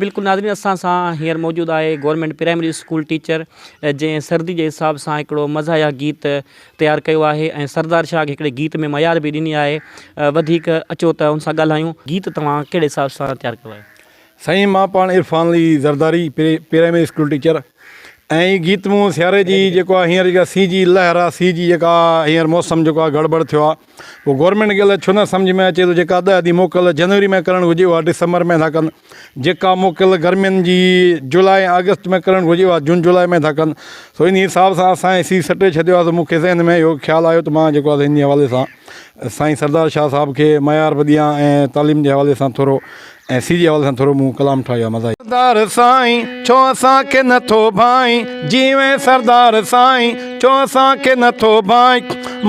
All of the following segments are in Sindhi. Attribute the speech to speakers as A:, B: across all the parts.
A: بلڪل ناظرين اسان سان هينئر موجود آهي گورنمينٽ پرائمري اسڪول ٽيچر جنهن سردي جي حساب سان هڪڙو مزاحيه گيت تيار ڪيو آهي ۽ سردار شاهه کي هڪڙي گيت ۾ معيار به ڏني آهي وڌيڪ اچو ته ان سان ڳالهايون گيت توهان ڪهڙي حساب سان تيار ڪيو آهي.
B: سائين مان پاڻ Irfan Ali Zardari primary school teacher ۽ هي گيت مون سياري جي جيڪو آهي هينئر جيڪا سي جي لهر آهي سي جي جيڪا هينئر موسم جيڪو آهي گڙٻڙ ٿيو آهي پوء گورنمينٽ کي الائي ڇو نه سمجهه ۾ اچي ٿو جيڪا ڏهه ڏينهن موڪل جنوري ۾ ڪرڻ گهرجي اها ڊسمبر ۾ ٿا ڪن جيڪا موڪل گرمين جي جولاء ۽ آگسٽ ۾ ڪرڻ گهرجي اها جون جولاء ۾ ٿا ڪن سو انهي حساب سان اسان سي سٽي ڇڏيو آهي سو مون کي ذهن ۾ اهو خيال آيو ته مان جيڪو آهي انهي حوالي سان سائين سردار شاهه صاحب کي معيار به ڏيان ۽ تعليم جي حوالي سان ٿورو ۽ سي جي حوالي سان ٿورو مون ڪلام ٺاهيو آهي مزاحيه. سردار سائين ڇو اسان کي نه ٿو ڀائين جيوين سردار سائين ڇو اسان کي نه ٿو ڀائين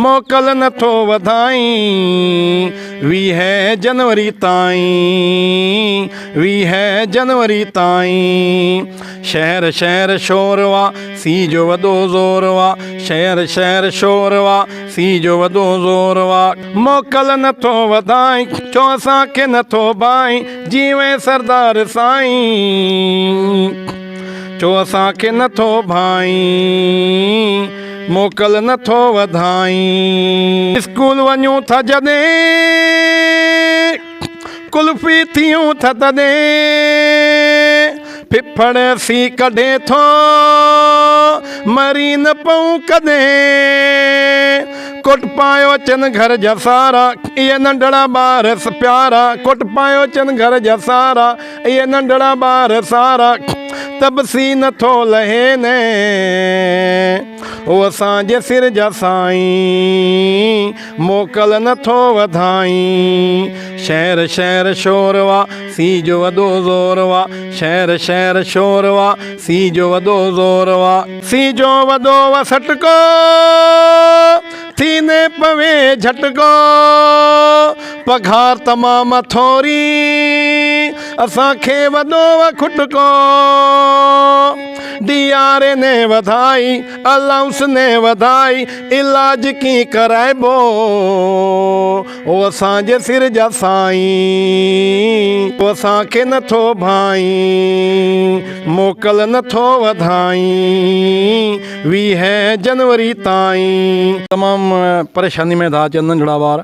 B: موڪل نه ٿو وڌائين ويهه جنوري تائين ويهه جنوري تائين شهر شهر شور وا سي جو وڏو زور وا شهر شهر شور وا سي جو وڏو زور وا. موڪل نه ٿو وڌائين، ڇو اسان کي نه ٿو ڀائين، جيوين سردار سائين، ڇو اسان کي نه ٿو ڀائين، موڪل نه ٿو وڌائين. اسڪول وڃون ٿا جڏهن، قلفي ٿيون ٿا تڏهن، ڦڦڙ سين ڪڍي ٿو، مري نه پئون ڪڏهن. ڪوٽ پايو اچن گهر جا سارا، اهي ننڍڙا ٻار پيارا، ڪوٽ پايو اچن گهر جا سارا، اهي ننڍڙا ٻار سارا، ته به سي نه ٿو لهين، او اسان جي سر جا سائين، موڪل نه ٿو وڌائين، شهر شهر شور وا، سي جو وڏو زور وا، شهر شهر شور وا، سي جو وڏو زور وا. سي جو وڏو وا سٽڪو، ٿيندي پوي جهٽڪو، پگهار تمام ٿوري، اسان کي وڏو وا کٽڪو، ڊي آر اي ني وڌائي، الائونس ني وڌائي، علاج ڪيئن ڪرائبو، او اسان جي سر جا سائين، او اسان کي نه ٿو ڀائين، موڪل نه ٿو وڌائين، 20 جنوري تائين. تمام پريشاني ۾ ٿا اچن ننڍڙا ٻار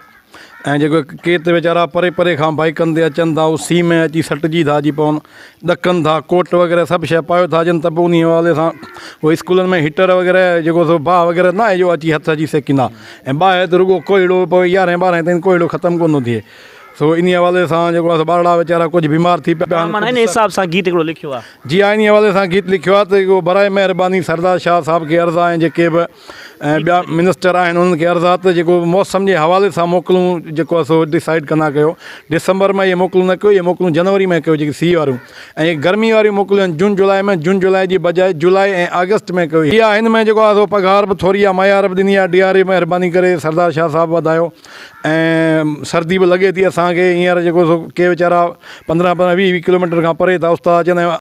B: ۽ جيڪو ڪي ته ويچارا پري پري کان بائيڪن تي اچن ٿا اهي سيء ۾ اچي سٽجي ٿا اچي پون ڏڪن ٿا ڪوٽ وغيره سڀ شيء پايو ٿا اچن ته به انهي حوالي سان اهي اسڪولن ۾ هيٽر وغيره جيڪو سو باهه وغيره ناهي جو اچي هٿ اچي سيڪيندا ۽ باهه ته رڳو ڪوهيڙو پوي يارهين ٻارهين تائين ڪوهيڙو ختم ڪونه ٿو ٿئي سو انهي حوالي سان جيڪو آهي سو ٻارڙا ويچارا ڪجهه بيمار ٿي پيا آهن
A: معنيٰ انهي حساب سان گيت هڪڙو لکيو آهي.
B: جي ها انهي حوالي سان گيت لکيو آهي ته اهو براء مهرباني سردار شاهه صاحب کي عرض آهي ۽ جيڪي به ۽ ٻيا منسٽر آهن انهن کي عرض آهي ته جيڪو موسم جي حوالي سان موڪلون جيڪو آهي سو ڊسائيڊ ڪندا ڪيو ڊسمبر ۾ اهي موڪلون نه ڪيو اهي موڪلون جنوري ۾ ڪيو جيڪي سيء واريون ۽ گرمي واريون موڪليون آهن جون جولاء ۾ جون جولاء جي بجاء جولاء ۽ آگسٽ ۾ ڪيو هي آهي هن ۾ جيڪو آهي سو پگهار به ٿوري آهي معيار به ڏني آهي ڊي آر اي مهرباني ڪري سردار شاهه صاحب وڌايو ۽ سردي به لڳي ٿي اسان کي هينئر جيڪو سو ڪي ويچارا 15 15 20 20 ڪلوميٽر کان پري ٿا استاد اچن ۽.